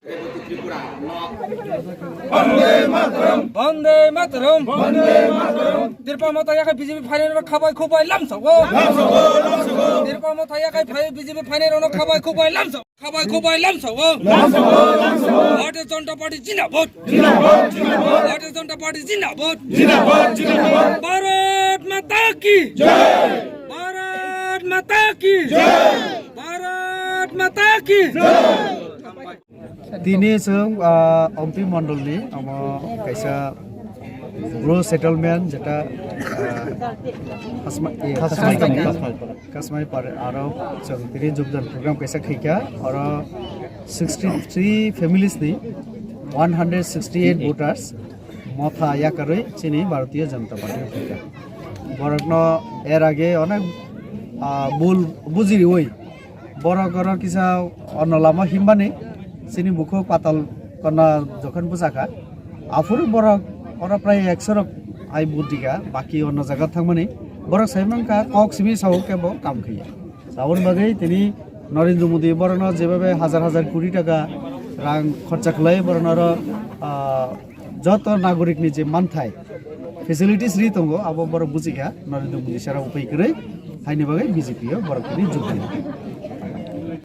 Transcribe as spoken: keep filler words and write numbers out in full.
Tripura, no. Bande Mataram! Bande Mataram! Bande Mataram! Tripura Motha yakai B J P phainai rok khabai khubai lamsao. Tripura Motha yakai phai B J P phainai rok khabai khubai lamsao. Khabai khubai lamsao. Bharatiya Janata Party zindabad! Zindabad! Zindabad! Bharatiya Janata Party zindabad! Zindabad! Zindabad! Bharat Mata ki! Jai! Bharat Mata ki! Jai! Bharat Mata ki! Jai! Tini chwng, ah, Ompi Mondolni omo kaisa Bru settlement jeta, ah, Khasma-, eh, Khasmai Khasmai Kami, Khasmai Para. Khasmai Para aro chwng tini jogdan program kaisa khaikha, oro sixty three families ni one hundred sixty eight voters motha yakarwi chini Bharatiya Janata Party khaikha. Borokno er age onek, ah, bul bujiriwi borok oro kisa ono lama himbani chini bukhuk patal kona jokhon bwsakha. Aphuru borok oro prai ekso rok ai budika, baki ono jaga thangmani borok sai mankha kok simi sao kebo kam khaiya. Aboni bagwi tini Narendra Modi borokno jebabe hajar hajar koti taka rang khorcha khlai borokno oro, ah, joto nagorikni je manthai facilities ri tongo, abo borok bujikha Narendra Modi sara upai kwrwi, haini bagwi B J P o borok tini jug di.